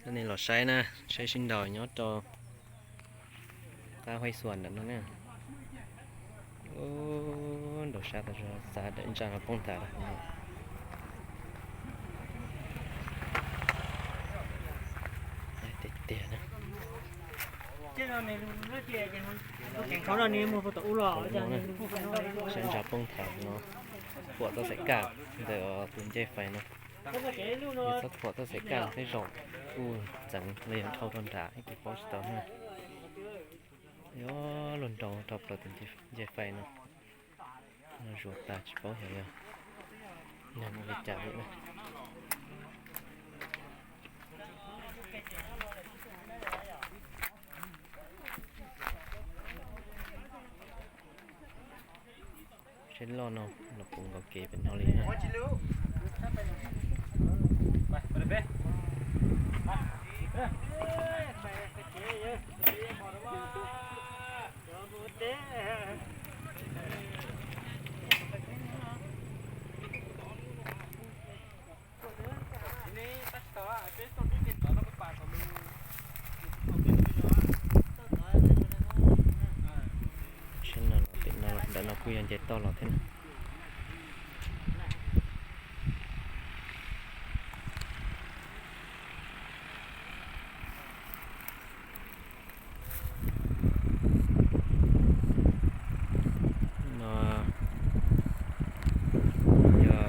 Nej los saib na, saib sib nraus nyob rau qab Huaib Xuas ntawm no na. Nraus sab tau xav daim ntsa los poob tas. Tiag tiag na. Sab ntsa poob tas no, thuam txoj xaim kaj ntawm tus ncej fais no. Yog txhob thuam txoj xaim kaj tej zaum kuj txeev los yog dhau rau nram ib tug paub tsis tau na. Yog luag nraus dhau plaws tus ncej fais no, zuav tas tsis paub xyov yog neeg ua li cas li na. Tsheb loj no los puv nkaus kev pem no li na. Tsheb no los pem no los ntawm no kuj yog nce toj los thiab na. No yog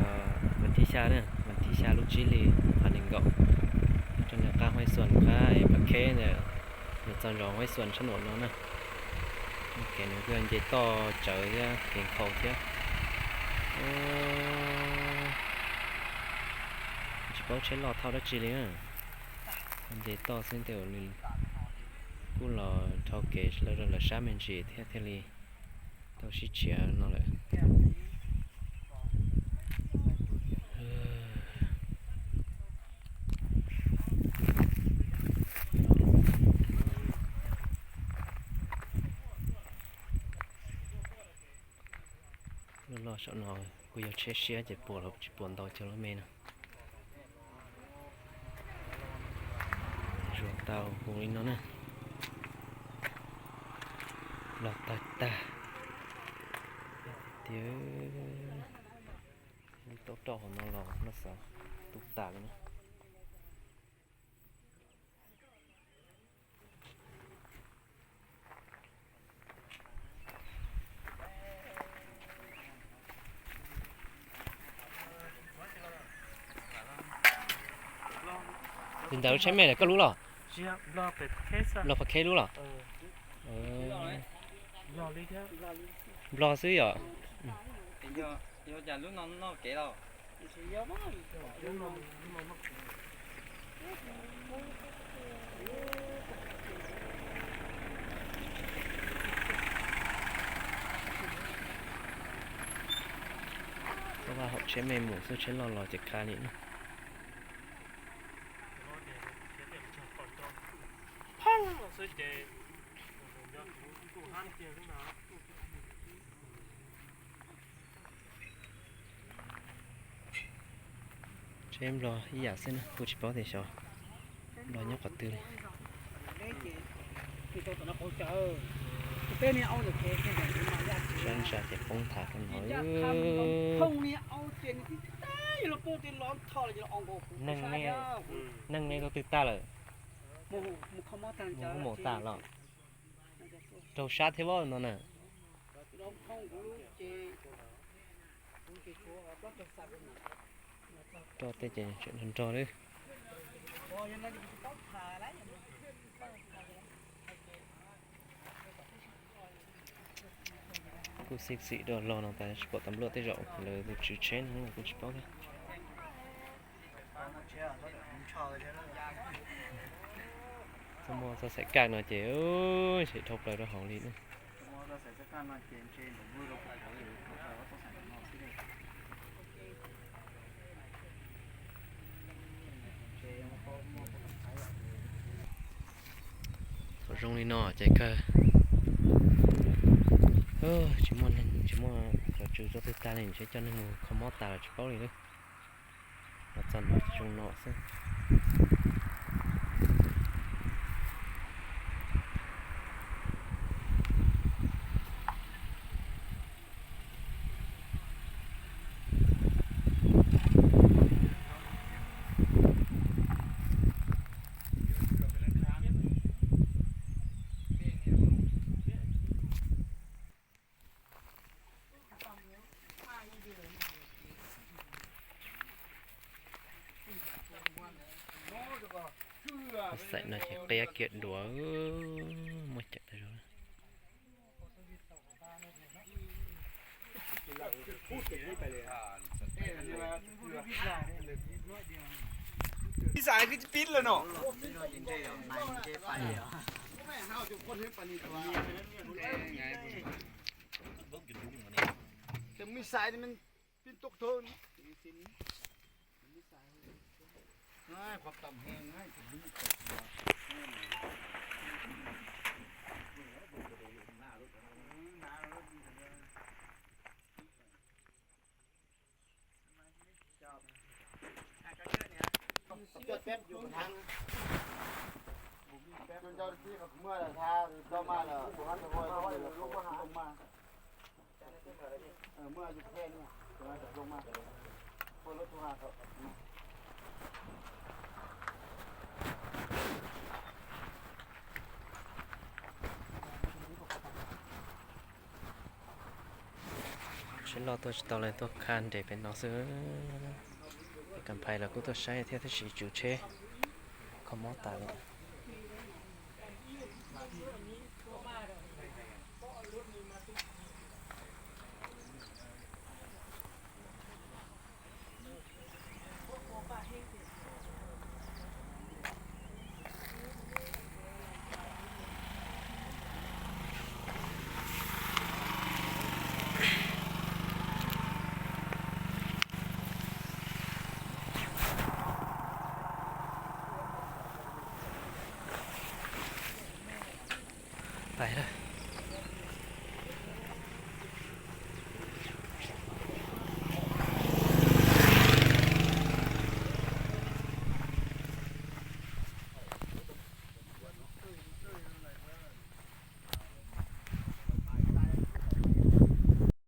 vas thib xya na, vas thib xya lub tsib hlis phav nees nkaum, rau nram qab Huaib Xuas qab es Phav Kheb ntawm, yuav txog zos Huaib Xuas sab nraum no na. Kev nws kuj yog nce toj tsawv thiab kev nkhaus thiab. Tsis paub tsheb loj thauj dab tsi li na. Nce toj xwb tej zaum nws kuj los dhau kev lawm rau lawv sab me ntsis thiab thiaj li tau sib tshiav no lawm. Loj loj saum no kuj yog tsheb siab ces puas los tsis puas ntau cov lub me no. Zuav tau hu li no na. Los tawg tag. Tias lub taub roj hauv no los noj xav tu tas li na. Li ntawd lub tsheb me lawm koj lub los? Nplog Phav Kheb lub los? Nplog xwb yom. Txhob vaj haum tsheb me mus xwb, tsheb loj los ces kha li na. Tsheb Nplog ib yam xwb na, kuj tsis paub tias xyov Nplog nyob qhov twg li. Sab ntsa ces poob nthav rau no. Neeg ne tau twg tag lawm? Mus maum tas los? Raug sab thiab no na. Roj tej ces tseem nrog nrog lawm. Kuj xim xim rau los no tas tsis pom tas npluaj tej zaum lawv tus tswv tsheb no kuj tsis paub thiab. Txoj muaj txoj xaim kaj no ces tseem dhau plaws rau hauv li na. Thaum zoo li no ces kawg tsis muaj neeg tsis muaj cov tswv rau twg tag li, ntshe coj neeg mus kho mob tas los tsis paub li lawm. Los txog no zoo no xwb. Xaim no ces qia kiag duav, muaj ceem tas zog. Ib xaim kwv tsis pib lawm no. Ib xaim pib toj thawj. Tsheb loj tuaj tsis tau lawm, tuaj khab nres pem no xwb. Kam phais los kuj tuaj saib thiab tab sis tswv tsheb kho mob tas li. Pais lawm.